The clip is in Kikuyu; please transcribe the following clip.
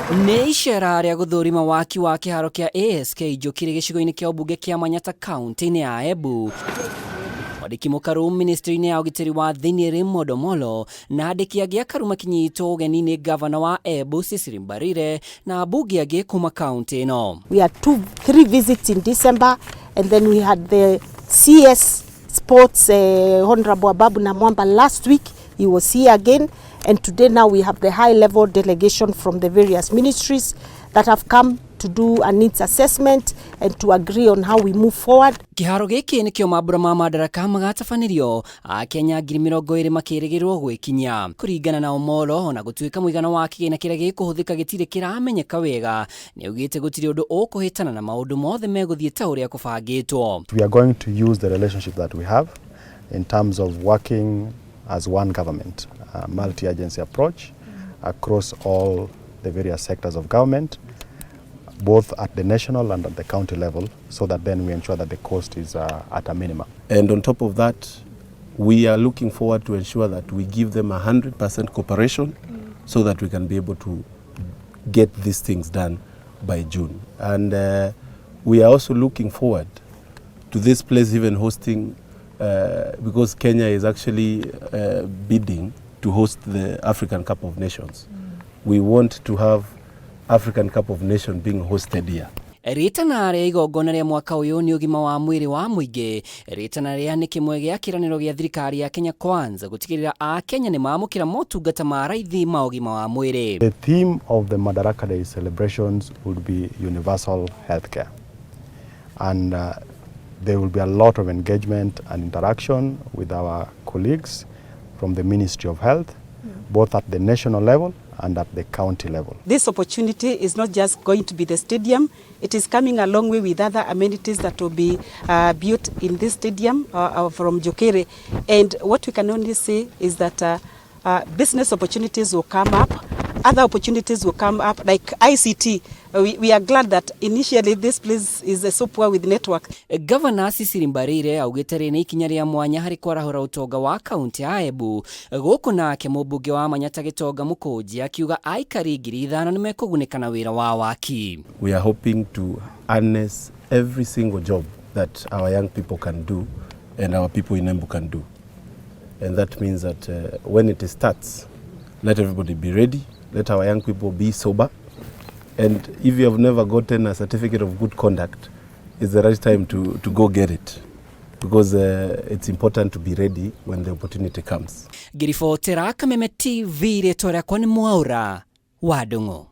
Nĩ icera rĩa gũthũrima waki wa kĩharo kĩa ASK Njũkĩrĩ gĩcigo-inĩ kĩa ũmbunge kĩa Manyata kaunti-inĩ ya Embu. Mwandĩki mũkaru ministry-inĩ ya ũgitĩri wa thĩinĩ Raymond Omolo na andĩki angĩ akaru makinyitwo ũgeni nĩ gavana wa Embu Cecily Mbarire na ambunge angĩ kuma kaunti ĩno. We had two, three visits in December, and then we had the CS Sports, Honorable Ababu Namwamba last week. He was here again. And today now we have the high level delegation from the various ministries that have come to do a needs assessment and to agree on how we move forward. Kĩharo gĩkĩ nĩkĩo mambura ma Madaraka magatabanĩrio Akenya 20,000 makĩrĩgĩrĩrwo gwĩkinyia. Kũringana na Omolo, ona gũtuĩka mũigana wa kĩgĩna kĩrĩa gĩkũhũthĩka gĩtirĩ kĩramenyeka wega, nĩaugĩte gũtirĩ ũndũ ũkũhĩtana na maũndũ mothe megũthiĩ ta ũrĩa kũbangĩtwo. We are going to use the relationship that we have in terms of working as one government, a multi-agency approach across all the various sectors of government, both at the national and at the county level, so that then we ensure that the cost is at a minimum. And on top of that, we are looking forward to ensure that we give them 100% cooperation so that we can be able to get these things done by June. And we are also looking forward to this place even hosting, because Kenya is actually bidding to host the African Cup of Nations. We want to have African Cup of Nations being hosted here. Rĩtana rĩa igongona rĩa mwaka ũyũ nĩ ũgima wa mwĩrĩ wa mũingĩ. Rĩtana rĩa nĩ kĩmwe gĩa kĩranĩro gĩa thirikari ya Kenya Kwanza gũtigĩrĩra Akenya nĩ mamũkĩra motungata ma raithi ma ũgima wa mwĩrĩ. The theme of the Madaraka Day celebrations would be universal healthcare. And there will be a lot of engagement and interaction with our colleagues from the Ministry of Health, both at the national level and at the county level. This opportunity is not just going to be the stadium, it is coming a long way with other amenities that will be built in this stadium from Jokere. And what we can only say is that business opportunities will come up, other opportunities will come up, like ICT. We are glad that initially this place is so poor with network. Gavana Cecily Mbarire augĩte rĩ nĩ ikinya rĩa mwanya harĩ kwarahũra ũtonga wa kaunti ya Embu. Gũkũ nake mũmbunge wa Manyata Gĩtonga Mũkũnji akiuga aikari 5,000 nĩ mekũgunĩka na wĩra wa waki. We are hoping to harness every single job that our young people can do and our people in Embu can do. And that means that when it starts, let everybody be ready, let our young people be sober. And if you have never gotten a certificate of good conduct, it's the right time to go get it, because it's important to be ready when the opportunity comes. Ngĩribotera Kameme TV, rĩtwa rĩakwa nĩ Mwaũra wa Ndung'u.